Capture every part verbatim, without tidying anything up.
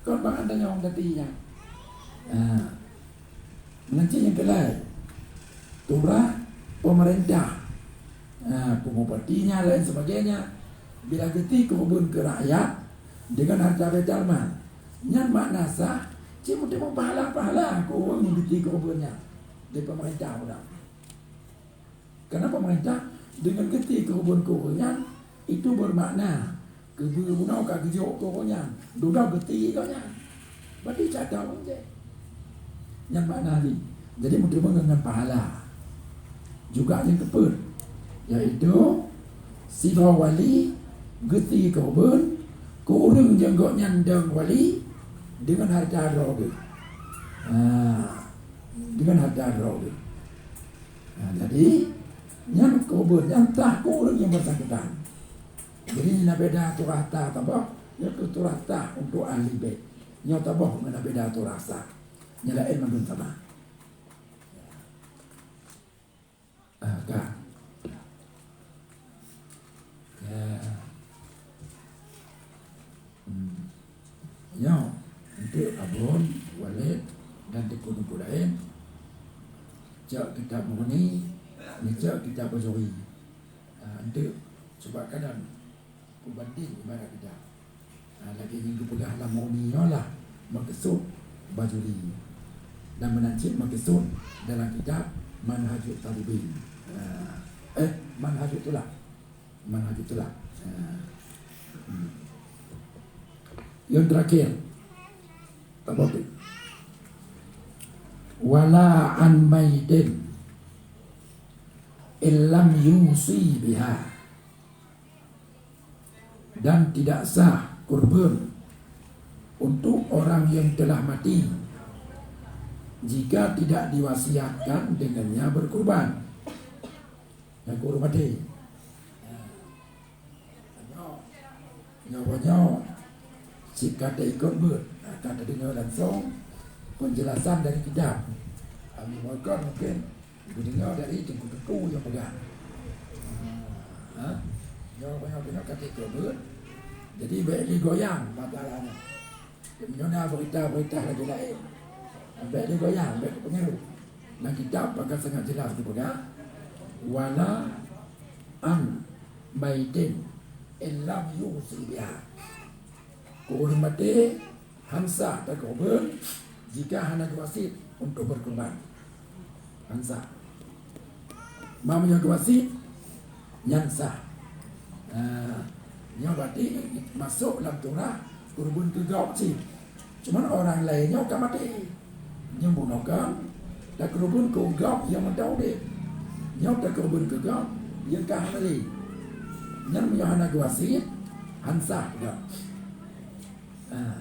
Kon bangai tanyoe geuti nyan. Ha. Nyan cit nyang keulai. Turah pemerintah. Ha, peumupati nyan lain sebagainya. Bila geuti keubeuen keu rakyat dengan harta Baitul Mal, nyan makna sah, cit meuteumeung pahala-pahala keu ureueng nyang geuti keubeuen nyan di pemerintah udah. Karena pemerintah dengan geuti keubeuen keu ureueng nyan, itu bermakna keubeue bunoe ka geujok keu ureueng nyan, dudoe geuti keu nyan. Berarti cata ureueng jih. Nyan makna ni. Jadi meuteumeung ngon pahala. Juga nyang keupeuet, yaitu sidroe wali geuti keubeuen keu ureueng nyang gobnyan dong wali dengan harta droe geuh. Ha, dengan harta droe geuh. Nah, jadi, nyan keubeuen nyan tah keu ureueng nyang bersangkutan. Jadi, na beda turah tah tabah, nyan keu turah tah untuk ahli bait. Nyoe tabah ngon na beda turah sah. Nyan laén mandum sama. Ah, ka. Ya. Hmm. Nyoe, untuk Abon, Walid, dan teungku-teungku laén, cok kitab Mughni, ngecok kitab Bajuri. Ah, untuk, cuba kadang peubanding ibarat kitab. Ah, lagèe nyang geupeugah lam Mughni nyoe lah meukeusud Bajuri. Dan meunan cit meukeusud dalam kitab Manhajut Thalibin. Ah, eh, Manhajut Thulab. Manhajut Thulab. Ah. Hmm. Yang terakhir. Apa tu? Wala an maitin illam yusi biha. Dan tidak sah kurban untuk orang yang telah mati jika tidak diwasiatkan dengannya berkurban. Nyang kureueng maté. Nyoe, nyoe, nyoe, cit ka taikot beuet, ka tadeungoe langsong penjelasan dari kitab. Ami meuikot mungkin geudeungoe dari teungku-teungku nyang peugah. Ha? Nyoe, nyoe, nyoe ka taikot beuet. Jadi, bèk lé goyang masalah nyoe. Meunyoe na beurita-beurita lagèe laén, bèk lé goyang, bèk teupeungaruh. Lam kitab pakon sangat jelas geupeugah, "Wala an maitin illam yusi biha." Keu ureueng maté, han sah takeubeuen jika hana geuwasiet untuk beureukeuban. Han sah. Meunyoe geuwasiet, nyan sah. Ah, nyoe berarti masôk lam turah keureubeuen keu gob cit. Cuman orang laén nyoe ka maté. Nyoe bunoe kan takeureubeuen keu gob nyang mantong udép. Nyoe takeureubeuen keu gob nyang ka hana lé. Nyan meunyoe hana geuwasiet, han sah gob. Ah,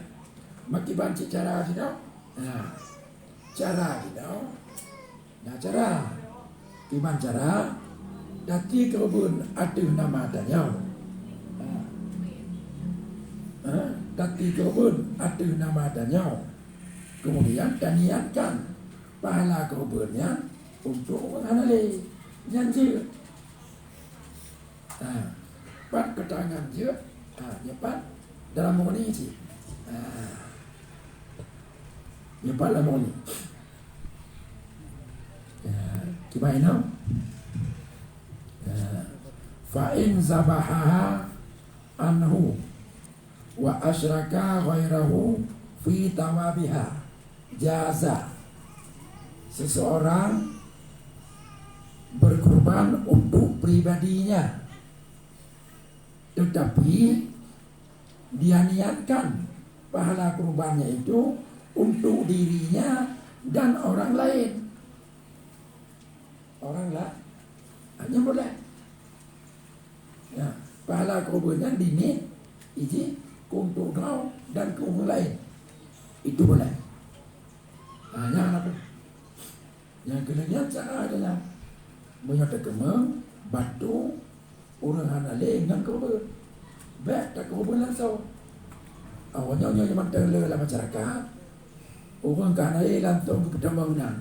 makiban cit cara jinoe. Ah, cara jinoe. Nah, cara. Kiban cara, takeureubeuen ateueh nama tanyoe. Ha. Ha? Takeureubeuen ateueh nama tanyoe. Kemudian, taniatkan pahala keureubeuen nyan untuk ureueng hana lé. Nyan jeuet. Ha. Pat keuterangan jeuet. Ha, nyoe pat dalam Mughni cit. Ha. Nyoe pat lam Mughni. Ya, kiban inoe. Ya. Fa in zabahaha anhu wa asyraka ghairahu fi thawabiha jaza. Seseorang berkurban untuk pribadinya, tetapi dia niatkan pahala kurbannya itu untuk dirinya dan orang lain. Orang la-, hanya boleh. Ya, pahala kurban nyan diniet iji untuk droe dan keu ureueng laén. Itu boleh. Ha, nyan apa? Nyang keulhèe nyan cara adalah meunyoe takeumeung bantu ureueng hana lé ngon keureubeuen, bèk takeureubeuen langsong. Awaknyan nyoe mantong le lam masyarakat, ureueng ka hana lé langsong geupeutamong nyan.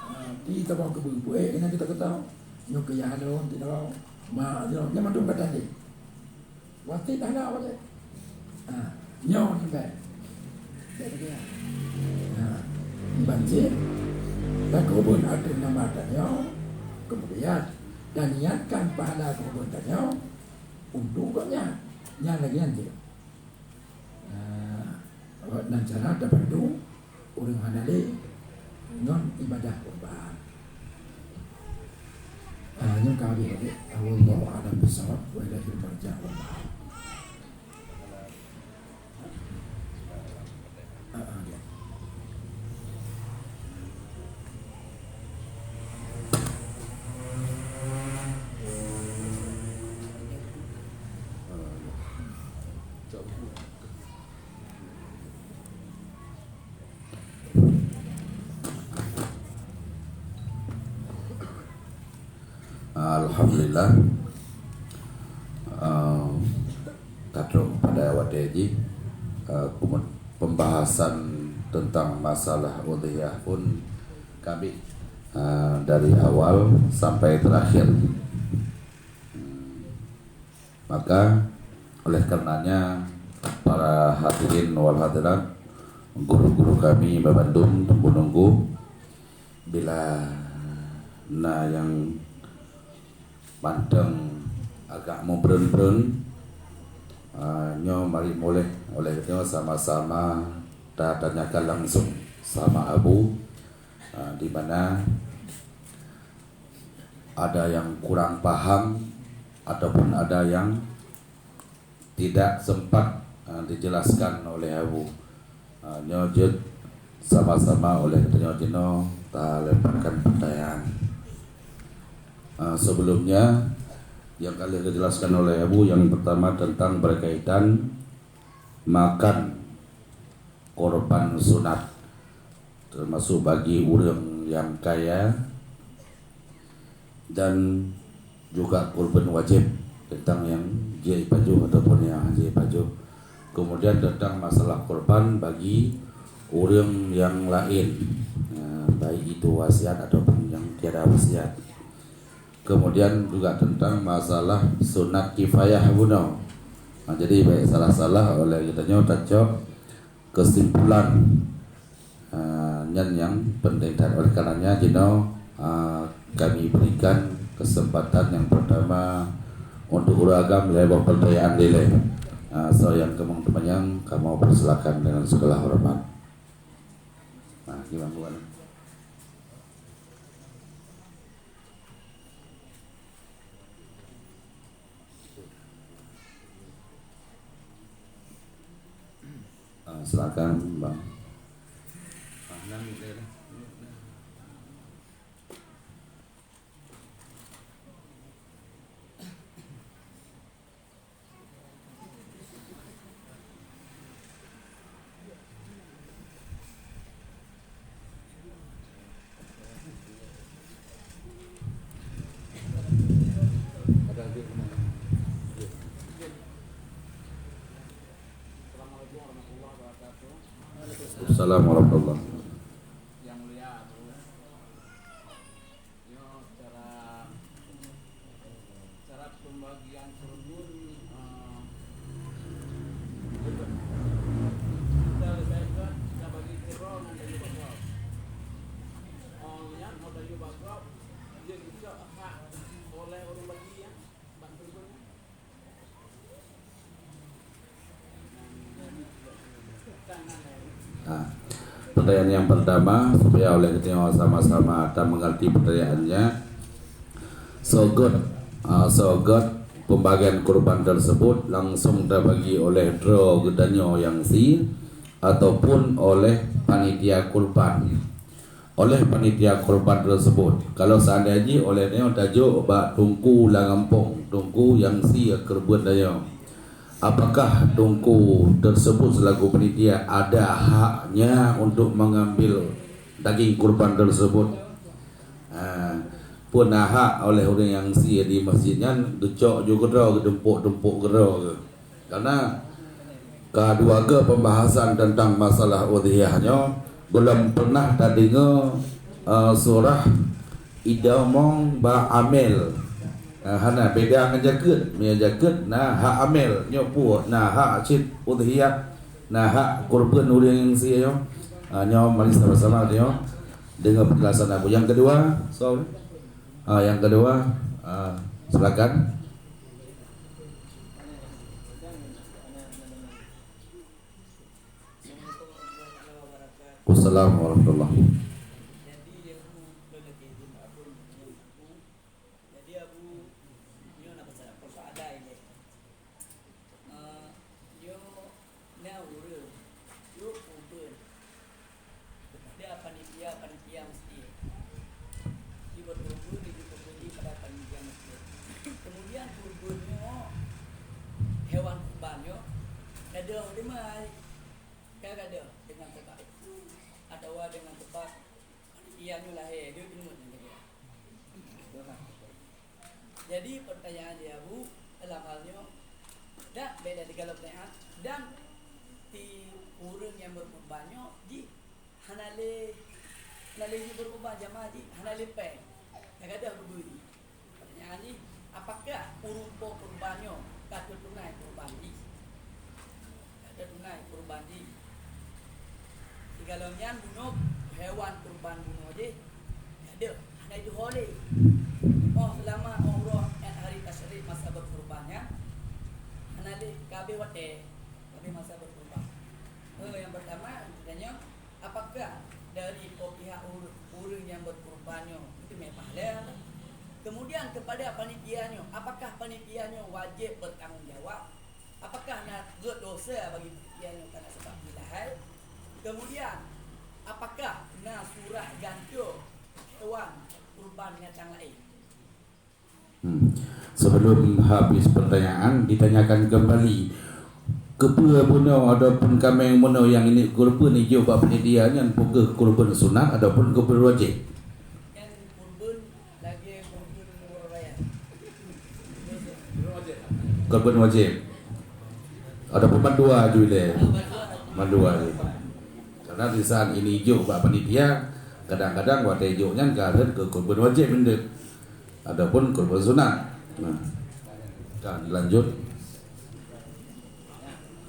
Ah, ti tabang keubeuen puék keunan kita keutoe. Nyoe keu yah lôn ti tabang. Mak nyoe, nyoe mandum ka tandéh. Wasiet hana wasiet. Ah, nyoe nyang bèk. Nah, ban cit, takeureubeuen ateueh nama tanyoe, keumudian taniatkan pahala keureubeuen tanyoe untuk gobnyan. Nyan lagèe nyan cit. Nah, awaknyan cara tabantu ureueng hana lé ngon ibadah kurban. Ah, nyoe ka habéh, habéh. Wallahu a'lam bissawab, wa ilaihil marja', wallahu a'lam. Ah, ah, ya. Alhamdulillah. Ah, ka trok pada watèe jih, ah, keumud-, pembahasan tentang masalah udhiyah pun kami, ah, dari awal sampai terakhir. Hmm. Maka, oleh karenanya, para hadirin wal hadirat, guru-guru kami bandum teungku-teungku, bila na nyang mantong agak meubreun-breun, ah, nyoe mari mulai, oleh geutanyoe sama-sama tatanyakan langsung sama Abu, ah, di mana ada yang kurang paham ataupun ada yang tidak sempat, ah, dijelaskan oleh Abu. Ah, nyoe jeuet sama-sama oleh tanyoe jinoe talemparkan pertanyaan. Ah, sebelumnya, yang ka lheueh dijelaskan oleh Abu, yang pertama tentang berkaitan makan korban sunat, termasuk bagi ureueng nyang kaya, dan juga kurban wajib tentang nyang jeuet jipajoh ataupun nyang hana jeuet jipajoh. Kemudian tentang masalah kurban bagi ureueng nyang laén, eh, baik itu wasiat ataupun nyang tiada wasiat. Kemudian juga tentang masalah sunat kifayah bunoe. Nah, jadi baik salah-salah oleh geutanyoe tacok kesimpulan. Ah, nyan nyang penting that. Oleh karenanya, jinoe, ah, kami berikan kesempatan yang pertama untuk ureueng agam lhèe boh pertanyaan dilèe. Ah, so nyang keumeung teumanyong, kamoe persilakan dengan segala hormat. Nah, gimana, gimana? Ah, silakan, Bang. Assalamualaikum warahmatullahi wabarakatuh. Yang mulia, Abu. Nyoe cara, cara pembagian keureubeuen, eh, kita lebih baik kita bagi kira ngon kayu bakar. Oh, nyan ngon kayu bakar, dia bisa hak oleh orang bagi, ya, bak keureubeuen. Ha. Pertanyaan yang pertama, supaya oleh kita sama-sama ta mengerti pertanyaannya. Sogot, ha, sogot pembagian kurban tersebut langsung terbagi oleh droe geutanyoe nyang sie ataupun oleh panitia kurban. Oleh panitia kurban tersebut. Kalau seandai jih oleh nyoe tajok bak teungku lam gampông, teungku nyang sie keureubeuen tanyoe, apakah teungku tersebut selaku panitia ada haknya untuk mengambil daging kurban tersebut? Ha, peue na hak oleh ureueng nyang sie di masjid nyan geucok ju keudroe, geutumpok-tumpok keudroe. Karena ka dua go pembahasan tentang masalah udhiyah nyoe, gohlom pernah tadeungoe, eh, surah idomong bak amel. Eh, hana beda ngon jakeuet. Meunyoe jakeuet na hak amel, nyoe peue na hak cit udhiyah. Nah, hak kurban ureuëng nyang sie nyoe, ah, nyoe mari sama-sama nyoe dengar penjelasan Abu. Yang kedua, sorry. Ah, yang kedua, ah, silakan. Wassalamualaikum warahmatullahi. Jadi, Abu, nyoe na persoalan ilée. Eh, nyoe na ureuëng jok kurban kepada panitia-panitia masjid. Jibeuet kurban, jijok kurban jih pada panitia masjid. Kemudian kurban nyoe, hewan kurban nyoe, gadôh dimai. Ka gadôh dengan sebab, atawa dengan sebab panitia nyoe lahé, dia teungeut nyan keudeh. Jadi, pertanyaan dia, Bu, dalam hal nyoe, dak beda di galom nyan, dan di ureuëng nyang berkurban nyoe, jih hana lé, hana lé jih berkurban, jamaah jih hana lé péng. Nyang gadôh geubri. Pertanyaan jih, apakah ureuëng po kurban nyoe ka teutunai kurban jih? Ka teutunai kurban jih. Sigohlom nyan bunoe hewan kurban bunoe jih, ka deuh, hana jituho lé. Oh, seulama oh uroe nyan hari tasyrik masa berkurban nyan, hana lé, ka habéh watée, ka habéh masa berkurban. Eh, nyang pertama, tanya, apakah dari pihak ureuëng, ureuëng nyang berkurban nyoe meuteumé pahala? Kemudian kepada panitia nyoe, apakah panitia nyoe wajéb bertanggung jawab? Apakah na rot desya bagi panitia nyoe karena sebab jih lahé? Kemudian, apakah na surah gantoe hewan kurban binatang laén? Hmm. Sebelum habis pertanyaan, ditanyakan kembali, keupeue bunoe ataupun kaméng bunoe nyang ini kurban ijok bak panitia nyan, peu kheueh kurban sunat ataupun kurban wajéb? Nyan kurban lagée kurban uroe raya. Kurban wajéb. Ataupun mandua ju ilée. Mandua ju. Karena di saat ini ijok bak panitia, kadang-kadang watée ijok nyan ka rhot keu kurban wajéb meunan. Ataupun kurban sunat. Nah. Ka dilanjut.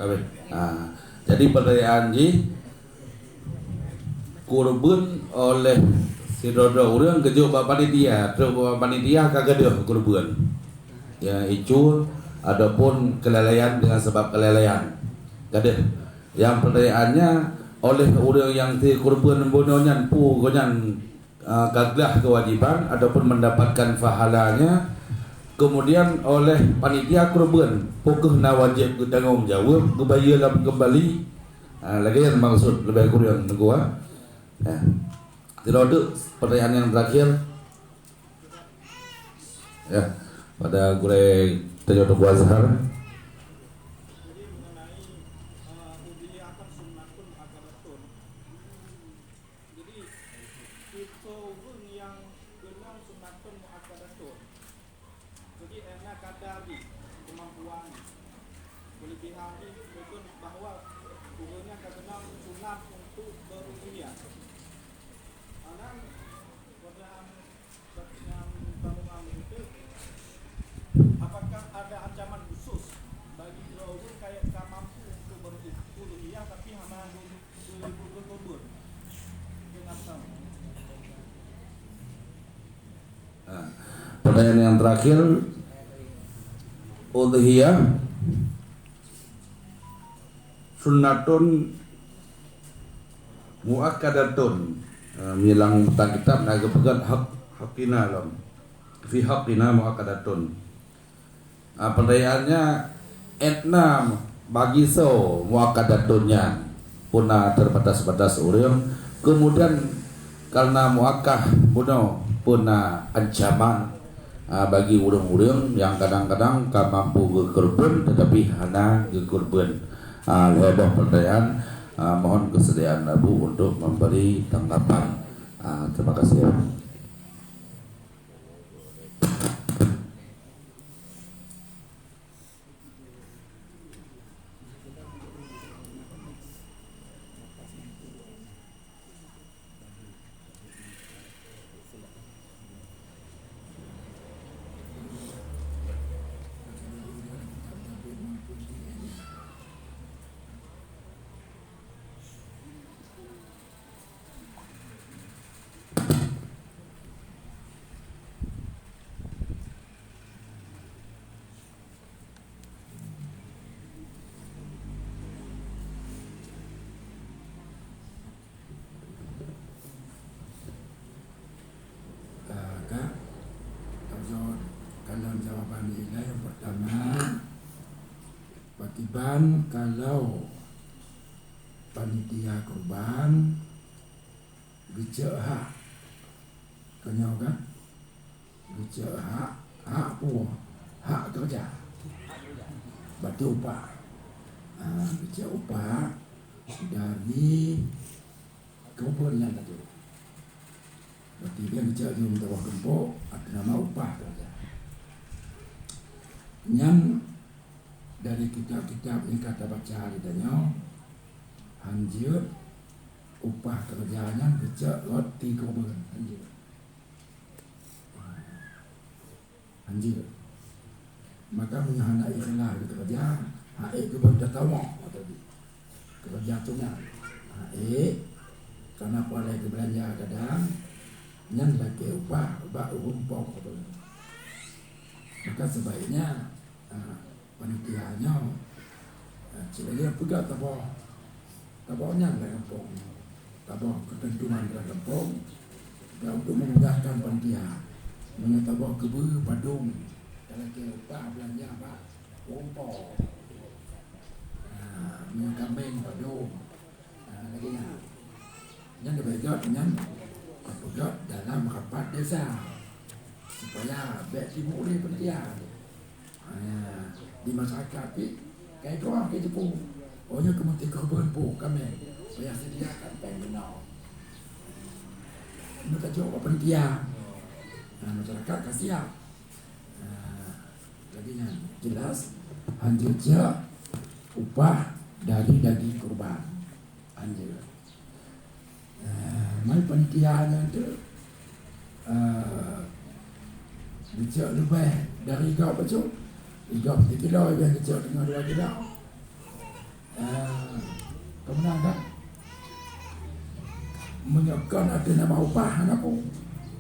Habis. Ha. Jadi pertanyaan jih, kurban oleh sidroe-droe ureuëng geujok bak panitia, trok bak panitia ka gadôh kurban. Ya, icue ataupun keulalaian dengan sebab keulalaian. Gadôh. Yang pertanyaannya, oleh ureuëng nyang sie kurban bunoe nyan, peu gobnyan ah, ka glah keuwajéban ataupun mendapatkan pahalanya, kemudian oleh panitia kurban, peu kheueh na wajéb geutanggong jaweueb, geubayeue lam keumbali. Ah, lagée nyan maksud leubeh kureueng teungku, ah. Ya. Sidroe teuk pertanyaan nyang terakhir. Ya, pada gurée tanyoe Teungku Azhar. Jadi, mengenai, eh, udhiyah kan sunnatun muakkadatun. Jadi, tiep-tiep ureuëng nyang keunong sunnatun muakkadatun. Jadi, hana kadar jih kemampuan jih. Kelebihan jih, beutôi bahwa ureuëng nyan ka keunong sunat untuk berudhiyah. Alam, pertanyaan, pertanyaan tamong itu, apakah ada ancaman khusus bagi ureuëng kaya ka mampu untuk berudhiyah tapi hana Ha. Pertanyaan yang terakhir, udhiyah sunnatun muakkadatun. Ha, milang tang kitab na geupeugah hak, hakina lam. Fi hakina muakkadatun. Ah, pertanyaannya, etna bagi soe muakkadatun nyan, peue na terbatas-batas ureuëng, kemudian karena muakkah bunoe peue na ancaman, ah, bagi ureuëng-ureuëng nyang kadang-kadang ka mampu geukeureubeuen tetapi hana geukeureubeuen. Ah, lhée boh pertanyaan, ah, mohon kesediaan Abu untuk memberi tanggapan. Ah, terima kasih. Ban kalau panitia kurban geucok hak, keunyoe kan? Geucok hak, hak peue? Hak keureuja. Batu upah. Ha, geucok upah dari keureubeuen nyan laju. Berarti dia geucok jeuem tuboh tumpok, ateueh nama upah keureuja. Nyan dari kitab-kitab nyang ka tabaca lé tanyoe, hanjeuet upah keureuja nyan geucok rot di keureubeuen, hanjeuet. Hanjeuet. Maka meunyoe hana ikhlas keureuja, hana ék keubeuen tatawök tadi. Keureuja tu nyan. Hana ék, karena paléng keu beulanja kadang, nyan lakée upah bak ureuëng po keureubeuen. Maka sebaiknya, ah, panitia nyoe, ah, cit lagée peugah taboh, taboh nyan lam gampông. Taboh keuteuntuan lam gampông, dan untuk memudahkan panitia. Meunyoe taboh keubeue padum, dan lakée upah beulanja bak ureuëng po. Ah, meunyoe kaméng padum. Ah, lagée nyan. Nyan leubeh gét nyan tapeugét dalam rapat desa, supaya bék sibuk lé panitia. Ha, di masyarakat pih kai droe kai teupeu. Oh, nyoe keumeunteue keureubeuen po kaméng, payah sediakan péng meunoe. Nyoe tajok bak panitia. Ha, masyarakat ka siap. Ha, lagée nyan jelas hanjeuet cok upah dari daging kurban. Anjeuet. Eh, mai panitia nyan tu, eh, geucok leubeh dari gob bacut. Gob sikilo, leubeh geucok teungoh dua kilo. Eh, keumeunang kan? Meunyoe kon ateueh nama upah hana ku.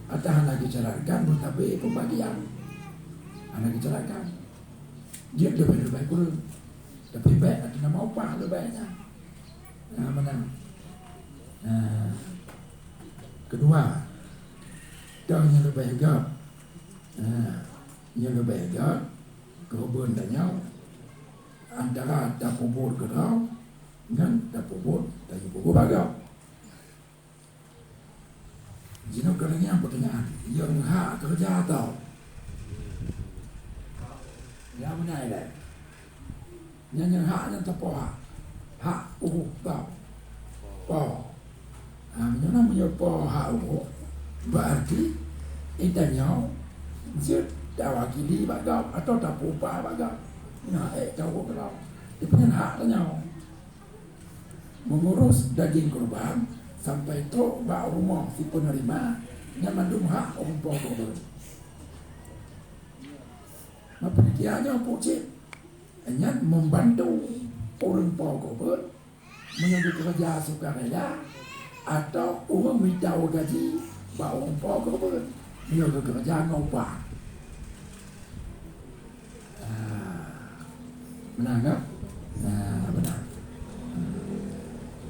Ateueh hana geucarakan, meutabé pembagian. Hana geucarakan. Jeuet leubeh-leubeh kureueng. Tapi bék ateueh nama upah leubeh nyan. Nah, meunan. Nah, keudua, toh nyang leubeh gét. Nah, nyang leubeh gét, keureubeuen tanyoe antara tapeubuet keudroe ngon tapeubuet tanyoe peubuet bak gob. Jinoe keuneuk nyang peutanyaan, nyang hak keureuja tau? Ya, beuna ilée. Nyang, nyang hak nyan teupo hak. Hak uhu tau. Po. Ha, meunyoe na meunyoe po hak uhu, berarti geutanyoe jeuet tawakili bak gob atau tapeuupah bak gob. Nah, ék tau uhu keudroe. Tapi nyan hak tanyoe. Meungurus daging kurban sampai trok bak rumoh si peuneurima, nyan mandum hak ureuëng po keureubeuen. Meupeurhatian nyoe peue cit, nyan membantu ureuëng po keureubeuen meunyoe geukeureuja sukarela atau ureuëng mita gaji bak ureuëng po keureubeuen meunyoe geukeureuja ngon upah. Ah, meunan kan? Ah, meunan.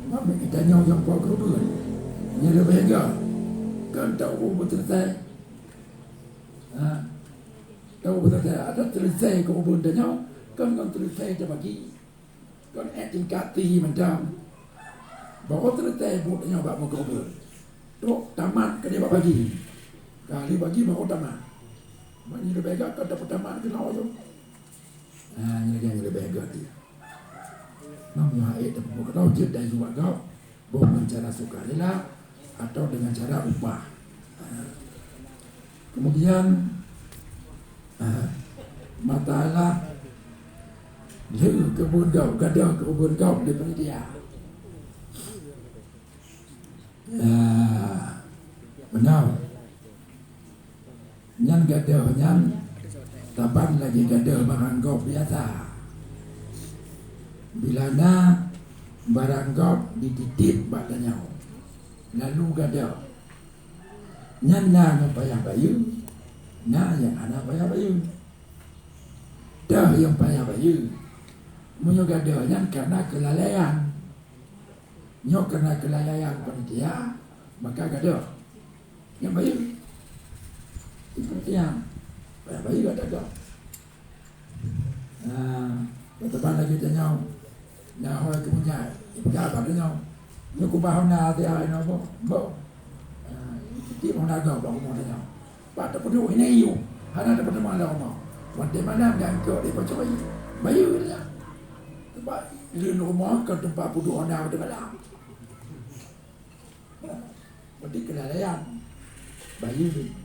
Maka geutanyoe nyang po keureubeuen, nyan leubeh gét. Kan tahu beuteureusai. Ah, tahu beuteureusai. Ada teureusai keureubeuen tanyoe, kan ngon teureusai tabagi. Kon ék tingkat tinggi mantong. Baru teureutée buet nyoe bak meukeureubeuen. Trok tamat keu nibak bagi. Ka lheueh bagi baru tamat. Ban nyoe leubeh gét ka tapeutamat keunoe tu. Nah, nyoe lagée nyoe leubeh gét dia. Nah, meunyoe hak ék tapeubuet keunoe jeuet dayuak gob. Boh ngon cara sukarela atau dengan cara upah. Kemudian, mata Allah lheueh keureubeuen gob, gadôh keureubeuen gob di panitia. Ya, beuna. Nyan gadôh nyan saban lagée gadôh barang gob biasa. Bila na barang gob dititip bak tanyoe, lalu gadôh. Nyan na nyang payah bayeue, na nyang hana payah bayeue. Toh nyang payah bayeue, meunyoe gadôh nyan kareuna keulalaian. Nyoe kareuna keulalaian panitia, maka gadôh. Nyang bayeue. Itu panitia. Payah bayeue ata gob. Nah, Teuma lagèe tanyoe, na hôi keu meunyan, ipeugah bak tanyoe. Nyoe kubah hana hati hai na boh, boh. Ah, tiep hana gau bak rumoh tanyoe. Bak tapeuduek inan yue, hana tapeuteumé lam rumoh. Watèe malam dan keu di pacok bayeue. Bayeue lah. Teuma lôn rumoh kon teumpat peuduek hana watèe malam. Berarti kelalaian. Bayeue.